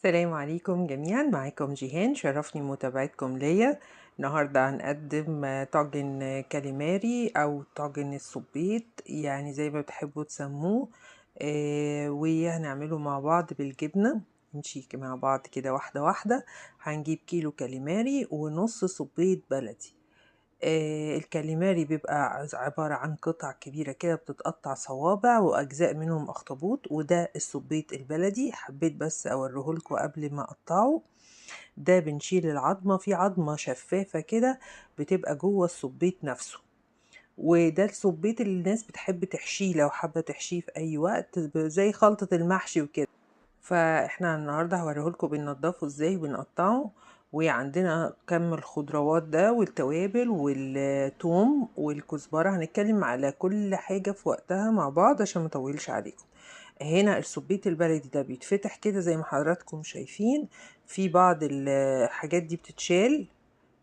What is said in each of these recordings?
السلام عليكم جميعا، معاكم جيهان. شرفني متابعتكم ليا. النهارده هنقدم طاجن كاليماري او طاجن السبيط، يعني زي ما بتحبوا تسموه، وهنعمله مع بعض بالجبنه. نمشي مع بعض كده واحدة واحدة. هنجيب كيلو كاليماري ونص سبيط بلدي. الكاليماري بيبقى عبارة عن قطع كبيرة كده بتتقطع صوابع وأجزاء منهم أخطبوط، وده السبيط البلدي. حبيت بس أوريهولكوا قبل ما أقطعه. ده بنشيل العظمة، في عظمة شفافة كده بتبقى جوه السبيط نفسه، وده السبيط اللي الناس بتحب تحشيه لو حابة تحشيه في أي وقت زي خلطة المحشي وكده. فإحنا النهاردة هوريهولكوا بننضفه إزاي وبنقطعه، وعندنا كم الخضروات ده والتوابل والثوم والكزبرة. هنتكلم على كل حاجة في وقتها مع بعض عشان ما اطولش عليكم. هنا السبيط البلدي ده بيتفتح كده زي ما حضراتكم شايفين، في بعض الحاجات دي بتتشال،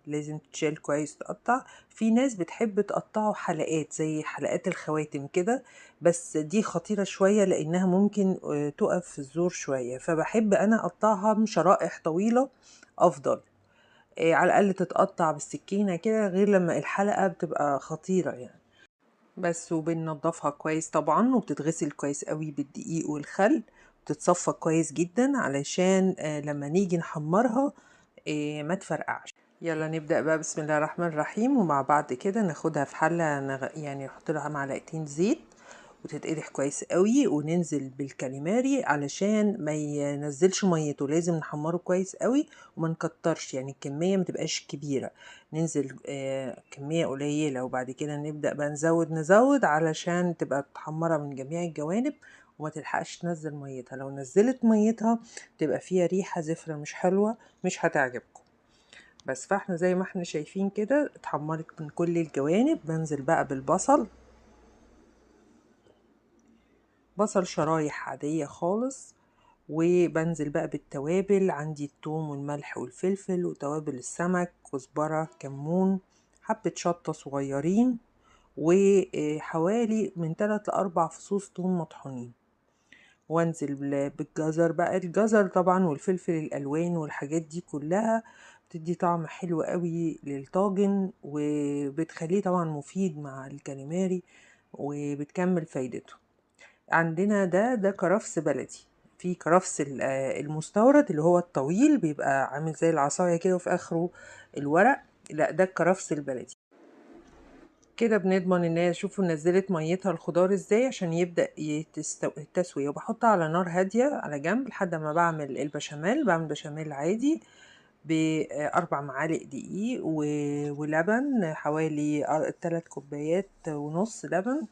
لازم تتشال كويس تقطع. في ناس بتحب تقطعه حلقات زي حلقات الخواتم كده، بس دي خطيرة شوية لأنها ممكن تقف في الزور شوية، فبحب أنا أقطعها من شرائح طويلة أفضل، على الأقل تتقطع بالسكينة كده، غير لما الحلقة بتبقى خطيرة يعني. بس وبننضفها كويس طبعا، وبتتغسل كويس قوي بالدقيق والخل، بتتصفى كويس جدا علشان لما نيجي نحمرها ما تفرقعش. يلا نبدأ بقى، بسم الله الرحمن الرحيم. ومع بعض كده ناخدها في حلة، يعني نحط لها معلقتين زيت وتتقدح كويس قوي، وننزل بالكاليماري علشان ما ينزلش ميته، لازم نحمره كويس قوي وما نكترش، يعني الكمية ما تبقاش كبيرة، ننزل كمية قليلة، وبعد كده نبدأ بقى نزود علشان تبقى متحمرة من جميع الجوانب وما تلحقش تنزل ميتها. لو نزلت ميتها تبقى فيها ريحة زفرة مش حلوة، مش هتعجبكم. بس فاحنا زي ما احنا شايفين كده اتحمرت من كل الجوانب. بنزل بقى بالبصل، بصل شرايح عادية خالص، وبنزل بقى بالتوابل. عندي الثوم والملح والفلفل وتوابل السمك، كزبرة، كمون، حبة شطة صغيرين، وحوالي من 3 ل4 فصوص ثوم مطحونين. وانزل بالجزر بقى، الجزر طبعا والفلفل الالوان والحاجات دي كلها بتدي طعم حلو قوي للطاجن، وبتخليه طبعا مفيد مع الكاليماري وبتكمل فايدته. عندنا ده كرفس بلدي، في كرفس المستورد اللي هو الطويل بيبقى عامل زي العصاية كده وفي اخره الورق، لا ده الكرفس البلدي. كده بنضمن ان هي، شوفوا نزلت ميتها الخضار ازاي عشان يبدأ التسوية. وبحطها على نار هادية على جنب لحد ما بعمل البشاميل. بعمل بشاميل عادي ب4 معالق دقيق ولبن، حوالي 3 كوبايات ونص لبن،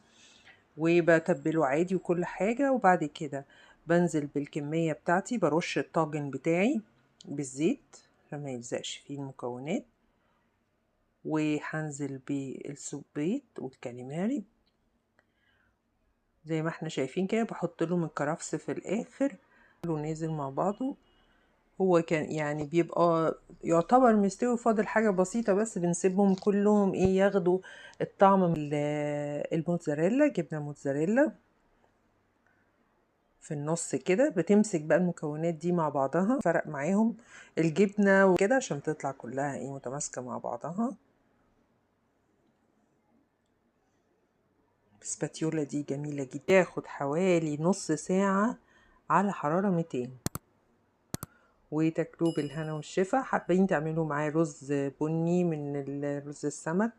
وبتبله عادي وكل حاجة. وبعد كده بنزل بالكمية بتاعتي، برش الطاجن بتاعي بالزيت عشان ما يلزقش فيه المكونات، وهنزل بالسبيط والكاليماري زي ما احنا شايفين كده. بحط لهم الكرفس في الاخر ونازل مع بعضه. هو كان يعني بيبقى يعتبر مستوي، فاضل حاجة بسيطة بس، بنسيبهم كلهم ياخدوا الطعم من الموتزاريلا، جبنة موتزاريلا في النص كده. بتمسك بقى المكونات دي مع بعضها، فرق معاهم الجبنة وكده عشان تطلع كلها متماسكة مع بعضها. السباتيولا دي جميلة جدا، تاخد حوالي نص ساعة على حرارة 200، وتاكلوه بالهنا والشفا. حابين تعملوا معاه رز بني من رز السمك،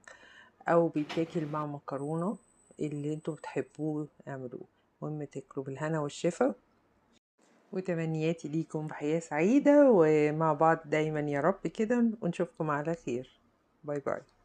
او بيتاكل مع مكرونة، اللي انتوا بتحبوه اعملوه، المهم تاكلوا بالهنا والشفا. وتمنياتي ليكم بحياة سعيدة ومع بعض دايما يا رب كده، ونشوفكم على خير. bye bye.